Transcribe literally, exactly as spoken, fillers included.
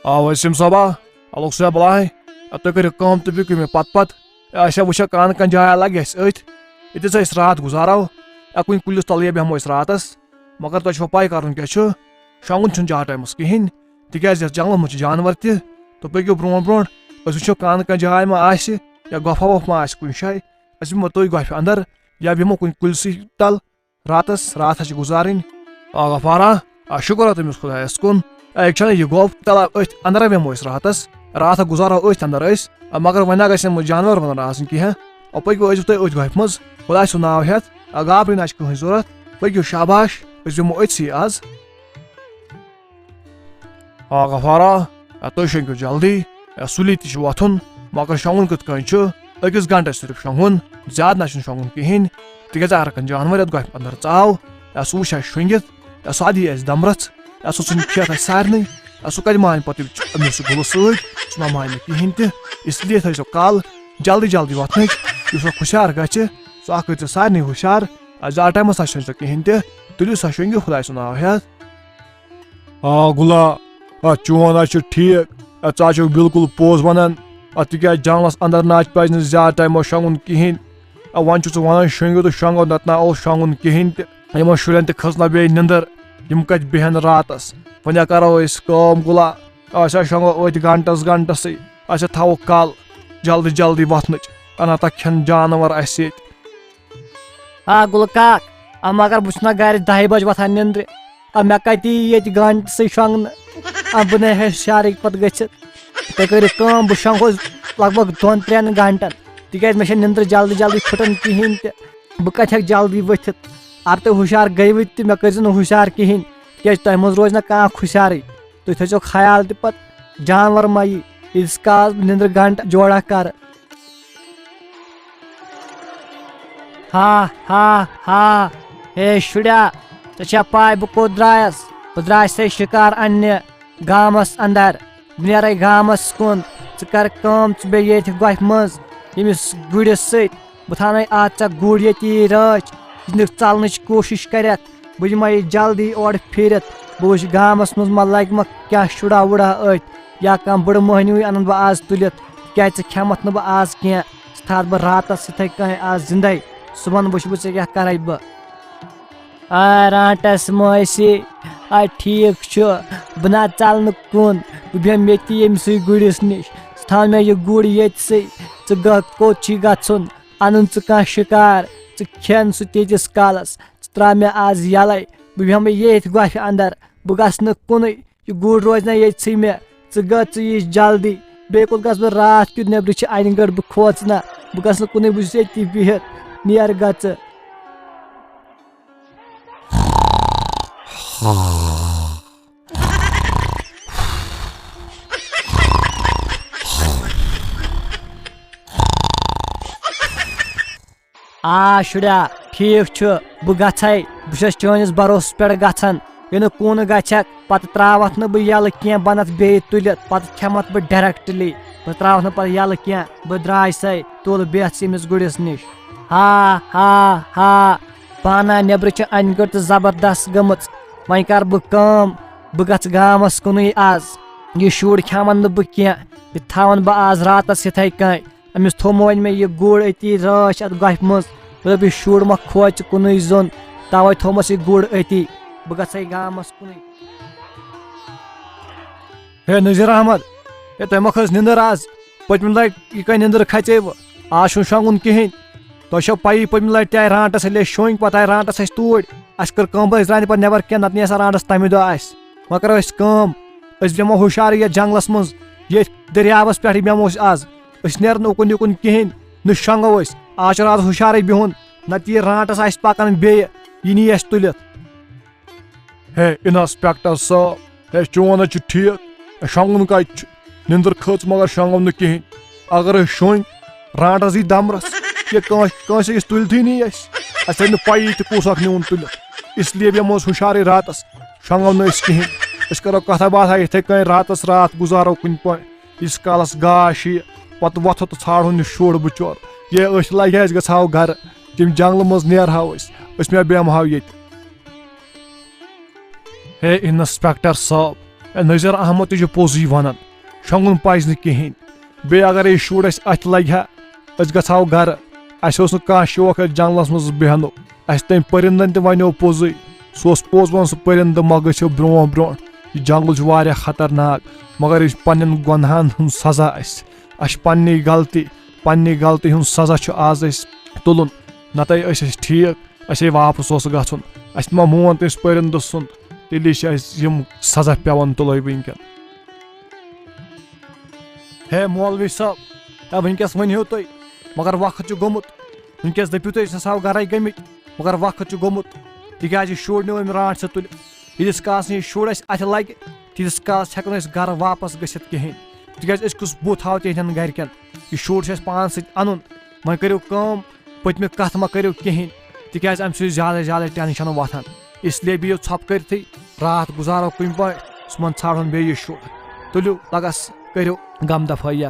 آ وسیم صٲبا، الگ سا بلاے۔ آ، تُہۍ کٔرِو کٲم، تُہۍ پٔکِو مےٚ پتہٕ پتہٕ۔ آ، أسۍ ہا وٕچھو کانٛہہ نتہٕ کانٛہہ جایا لگہِ اَسہِ أتھۍ۔ ییٚتہِ ہسا أسۍ راتھ گُزارو۔ آ، کُنہِ کُلِس تلہٕ یا بیٚہمو أسۍ راتس۔ مگر تۄہہِ چھو پاے کرُن کیٛاہ چھُ؟ شۄنٛگُن چھُنہٕ زیادٕ ٹایمس کِہیٖنۍ، تِکیٛازِ یتھ جنگلس منٛز چھِ جانور تہِ۔ تہٕ پٔکِو برونٛٹھ برونٛٹھ، أسۍ وٕچھو کانٛہہ نتہٕ کانٛہہ جاے ما آسہِ یا گۄپھا وۄپھا ما آسہِ کُنہِ جایہِ۔ أسۍ بیٚہمو تٔتھۍ گۄپھِ اندر یا بیٚہمو کُنہِ کُلسٕے تل۔ راتس، راتھ چھِ گُزارٕنۍ۔ آ غفارا، آ شُکر آ تٔمِس خۄدایس کُن۔ اے، یہِ چھَنہٕ یہِ گوٚو، تَلہ أتھۍ اندرا بیٚہمو أسۍ راتس۔ راتھ گُزارو أتھۍ اندر أسۍ۔ آ، مگر وۄنۍ نہ گژھن وۄنۍ جانور وَنان آسٕنۍ کینٛہہ۔ آ، پٔکِو، أسۍ تہِ أتھۍ گۄپھِ منٛز۔ خۄداے سُنٛد ناو ہٮ۪تھ۔ آ، گابرٕنۍ نہ چھِ کٕہٕنۍ ضوٚرتھ۔ پٔکِو، شاباش، أسۍ بیٚہمو أتھۍ سٕے آز۔ آ غفارا، آ، تُہۍ شۄنٛگِو جلدی۔ آ، سُلی تہِ چھُ وۄتھُن، مگر شۄنٛگُن کِتھ کٔنۍ چھُ؟ أکِس گھنٹس صرف شۄنٛگُن، زیادٕ نہ چھُنہٕ شۄنٛگُن کِہیٖنۍ۔ تِکیٛازِ اگر کانٛہہ جانور یَتھ گۄپھِ اندر ژاو، یا سُہ وٕچھِ اَسہِ شۄنٛگِتھ، یا سُہ اَدِ یی اَسہِ دمرَژھ، یا سُہ ژھٕنہِ کھٮ۪تھ اَسہِ سارنٕے، یا سُہ کَتہِ مانہِ پَتہٕ أمِس، أمِس سُہ گُلہٕ سۭتۍ، سُہ ما مانہِ کِہیٖنۍ تہِ۔ اس لیے تھٲیزیو کَل جلدی جلدی وۄتھنٕچ۔ یُس وۄنۍ ہُشار گژھِ، سُہ اَکھ کٔرۍزیو سارنٕے ہُشار۔ آ، زیادٕ ٹایمَس نہ چھُنہٕ کِہیٖنۍ تہِ۔ تُلِو سا شۄنٛگِو خۄداے سُنٛد ناو ہٮ۪تھ۔ آ گُلا، آ چون ہا چھُ ٹھیٖک۔ آ ژٕ ہا چھُکھ بالکل پوٚز وَنان۔ آ تِکیٛازِ جنٛگلَس اَندَر نہ حظ پَزِ نہٕ زیادٕ ٹایمَس شۄنٛگُن کِہیٖنۍ۔ آ وۄنۍ چھُکھ ژٕ وَنان شۄنٛگِو تہٕ شۄنٛگو، نَتہٕ نہ اوس شۄنٛگُن کِہیٖنۍ تہِ۔ یِمَن شُرٮ۪ن تہِ کھٔژ نہ بیٚیہِ نِندٕر۔ یِم کَتہِ بیٚہن راتَس؟ وۄنۍ ہا کَرو أسۍ کٲم گُلا۔ آ أسۍ ہا شۄنٛگو أتھۍ گھنٹَس گھنٹَسٕے۔ أسۍ ہا تھاوو کَل جلدی جلدی وۄتھنٕچ۔ آ نَتہٕ ہا کھٮ۪ن جانوَر اَسہِ ییٚتہِ۔ آ گُلہٕ کاک، آ مگر بہٕ چھُس نہ گرِ دَہہِ بجہِ وۄتھان نیٚنٛدرِ۔ آ مےٚ کَتہِ یی ییٚتہِ گنٛٹہٕ سٕے شۄنٛگنہٕ؟ آ بہٕ نے ہیٚچھ شہرٕکۍ پتہٕ گٔژھِتھ۔ تُہۍ کٔرِو کٲم، بہٕ شۄنٛگہوس لگ بگ دۄن ترٛٮ۪ن گنٛٹن، تِکیٛازِ مےٚ چھےٚ نیٚنٛدرٕ جلدی جلدی پھٕٹان کِہیٖنۍ تہِ۔ بہٕ کَتہِ ہٮ۪کہٕ جلدی ؤتھِتھ؟ اگر تُہۍ ہُشار گٔیوٕ تہِ، مےٚ کٔرۍزیو نہٕ ہُشار کِہیٖنۍ، تِکیٛازِ تۄہہِ منٛز روزِ نہ کانٛہہ اکھ ہُشارٕے۔ تُہۍ تھٲیزیو خیال تہِ پتہٕ جانور ما یی، ییٖتِس کالس بہٕ نیٚنٛدرٕ گنٛٹہٕ جوڑا کرٕ۔ ہا ہا ہا۔ ہے شُریا، ژےٚ چھےٚ پاے بہٕ کوٚت درٛایس؟ بہٕ درٛایسے شِکار اننہِ گامس اندر۔ بہٕ نیرے گامس کُن۔ ژٕ کر کٲم، ژٕ بیٚہہ ییٚتہِ گۄپھِ منٛز ییٚمِس گُرِس سۭتۍ۔ بہٕ تھاونَے اَتھ ژےٚ گُر ییٚتی رٲچھ، یہِ نہٕ ژَلنٕچ کوٗشِش کَرٮ۪تھ۔ بہٕ یِمَے جلدی اورٕ پھیٖرِتھ۔ بہٕ وٕچھِ گامَس منٛز ما لَگہِ ما کینٛہہ شُرا وُرا أتھۍ، یا کانٛہہ بٕڑٕ مٔہنیوٗے اَنَن بہٕ آز تُلِتھ، کیٛازِ ژٕ کھٮ۪مَتھ نہٕ بہٕ آز کینٛہہ۔ ژٕ تھاوَتھ بہٕ راتَس یِتھَے کٔنۍ آز زِندَے، صُبحَن وٕچھِ بہٕ ژےٚ کیٛاہ کَرَے بہٕ۔ آ رانٛٹَس مٲسی، آ ٹھیٖک چھُ، بہٕ نہ ژَلہٕ نہٕ کُن، بہٕ بیٚہمہٕ ییٚتی ییٚمہِ سٕے گُرِس نِش۔ ژٕ تھاو مےٚ یہِ گُر ییٚتہِ سٕے، ژٕ گہ-، کوٚت چھُے گژھُن؟ اَنُن ژٕ کانٛہہ شِکار، ژٕ کھٮ۪ن سُہ تیٖتِس کالَس، ژٕ ترٛاو مےٚ آز یَلَے، بہٕ بیٚہمہٕ ییٚتھۍ گۄپھِ اَندَر، بہٕ گژھٕ نہٕ کُنُے، یہِ گُر روزِ نہ ییٚتھۍ سٕے مےٚ، ژٕ گژھ، ژٕ یِیٖزِ جلدی، بیٚیہِ کوٚت گژھٕ بہٕ راتھ کیُتھ، نیٚبرٕ چھِ اَنہِ گٔٹ، بہٕ کھوژٕ نہ، بہٕ گژھٕ نہٕ کُنُے، بہٕ چھُس ییٚتی بِہِتھ، نیر گژھ ژٕ۔ آ شُریا، ٹھیٖک چھُ، بہٕ گژھے، بہٕ چھُس چٲنِس بروسس پٮ۪ٹھ گژھان۔ یہِ نہٕ کُن گژھکھ، پتہٕ تراوتھ نہٕ بہٕ یَلہٕ کینٛہہ، بہٕ اَنَتھ بیٚیہِ تُلِتھ، پتہٕ کھٮ۪مَتھ بہٕ directly۔ بہٕ تراوتھ نہٕ پتہٕ یَلہٕ کینٛہہ، بہٕ درٛاے سَے، تُل بیٚہہ ژٕ ییٚمِس گُرِس نِش۔ ہا ہا ہا، پانہ نیٚبرٕ چھِ اَنہِ گٔٹ تہٕ زبردست گٔمٕژ۔ وۄنۍ کَرٕ بہٕ کٲم، بہٕ گژھٕ گامَس کُنُے آز۔ یہِ شُر کھٮ۪مَن نہٕ بہٕ کینٛہہ، یہِ تھاوَن بہٕ آز راتَس یِتھَے کٔنۍ۔ أمِس تھوٚومو وۄنۍ مےٚ یہِ گُر أتی رٲچھ اَتھ گۄپھِ منٛز۔ مےٚ دوٚپ، یہِ شُر ما کھوژِ کُنُے زوٚن، تَوَے تھوٚومَس یہِ گُر أتی۔ بہٕ گژھَے گامَس کُنُے۔ ہے نذیر احمد، ہے تۄہہِ ما کھٔژ نِندٕر آز؟ پٔتمہِ لٹہِ یہِ کَتہِ نِندٕر کھژے وٕ؟ آز چھُنہٕ شۄنٛگُن کِہیٖنۍ۔ تۄہہِ چھو پَیی، پٔتمہِ لٹہِ تہِ آیہِ رانٛٹَس ییٚلہِ أسۍ شۄنٛگۍ، پَتہٕ آیہِ رانٛٹَس اَسہِ توٗرۍ۔ اَسہِ کٔر کٲم، أسۍ درٛاے نہٕ پَتہٕ نٮ۪بَر کینٛہہ، نَتہٕ نی آسان رانٛٹَس تَمہِ دۄہ اَسہِ۔ وۄنۍ کَرو أسۍ کٲم، أسۍ بیٚہمو ہُشارٕے یَتھ جنٛگلَس منٛز، ییٚتھۍ دٔریاوَس پٮ۪ٹھٕے بیٚہمو أسۍ آز۔ أسۍ نیرو نہٕ اُکُن یُکُن کِہیٖنۍ، نہ شۄنٛگو أسۍ۔ آز چھُ راتَس ہُشارٕے بِہُن، نَتہٕ یی رانٛٹَس اَسہِ پَکان بیٚیہِ، یہِ نی اَسہِ تُلِتھ۔ ہے انسپیکٹر صٲب، ہے چون حظ چھُ ٹھیٖک، ہے شۄنٛگُن کَتہِ چھُ؟ نِندٕر کھٔژ مگر شۄنٛگو نہٕ کِہیٖنۍ۔ اگر أسۍ شۄنٛگۍ، رانٛٹَس یی دَمرَس، یہِ کٲنٛسہِ، کٲنٛسہِ أسۍ تُلتھٕے نہٕ اَسہِ۔ اَسہِ تَرِ نہٕ پَیی تہِ کُس اَکھ نیوٗن تُلِتھ۔ اس لیے بیٚہمو أسۍ ہُشارٕے راتَس، شۄنٛگو نہٕ أسۍ کِہیٖنۍ۔ أسۍ کَرو کَتھا باتھا یِتھَے کٔنۍ راتَس راتھ گُزارو کُنہِ پٲٹھۍ۔ ییٖتِس کالَس گاش یی، پَتہٕ وۄتھو تہٕ ژھانٛڈہون یہِ شُر بِچور۔ یے أچھ لَگہِ اَسہِ، گژھٕ ہاو گَرٕ، ییٚمہِ جنٛگلہٕ منٛز نیرٕ ہاو أسۍ، أسۍ مہ بیٚہمہٕ ہاو ییٚتہِ۔ ہے انسپیکٹر صٲب، نذیر احمد تہِ چھُ پوٚزُے ونان، شۄنٛگُن پزِ نہٕ کِہیٖنۍ۔ بیٚیہِ اگر یہِ شُر اَسہِ اَتھِ لگہِ ہا، أسۍ گژھٕ ہاو گرٕ۔ اَسہِ اوس نہٕ کانٛہہ شوق اَسہِ جنگلس منٛز بیٚہنُک۔ اَسہِ تٔمۍ پٔرِندن تہِ ونیو پوٚزُے۔ سُہ اوس پوٚز ونان، سُہ پٔرِندٕ ما گٔژھِو برونٛہہ برونٛہہ۔ یہِ جنگل چھُ واریاہ خطرناک، مگر یہِ چھُ پننٮ۪ن گۄنہن ہُنٛد سزا اَسہِ۔ اَسہِ چھِ پننی غلطی، پننی غلطی ہُنٛد سزا چھُ آز اَسہِ تُلُن، نتہٕ أسۍ ٲسۍ ٹھیٖک۔ اَسے واپس اوس گژھُن۔ اَسہِ ما مون تٔمِس پٔرِندٕ سُنٛد، تیٚلی چھِ اَسہِ یِم سزا پٮ۪وان تُلٕنۍ وٕنکٮ۪ن۔ ہے مولوی صٲب، ہے وٕنکٮ۪س ؤنِو تُہۍ، مگر وقت چھُ گوٚمُت۔ وٕنکٮ۪س دٔپِو تُہۍ، أسۍ ہسا گرے گٔمٕتۍ، مگر وقت چھُ گوٚمُت۔ تِکیازِ یہِ شُر نیوٗ أمۍ رانٛٹھ سۭتۍ تُلِتھ۔ ییٖتِس کالس نہٕ یہِ شُر اَسہِ اَتھِ لگہِ، تیٖتِس کالس ہٮ۪کو نہٕ أسۍ گرٕ واپس گٔژھِتھ کِہینۍ۔ تِکیازِ أسۍ کُس بُتھ ہاوو تِہنٛدٮ۪ن گرِکٮ۪ن؟ یہِ شُر چھُ اَسہِ پانَس سۭتۍ اَنُن۔ وۄنۍ کٔرِو کٲم، پٔتمہِ کَتھٕ مہ کٔرِو کِہینۍ، تِکیازِ اَمہِ سۭتۍ چھُ زیادَے زیادَے ٹینشن وۄتھان۔ اس لیے بِہِو ژھۄپہٕ کٔرتھٕے، راتھ گُزارو کُنہِ پٲٹھۍ، صُبحن ژھانڈون بیٚیہِ یہِ شُر۔ تُلِو لگس، کٔرِو غم دفٲیہ۔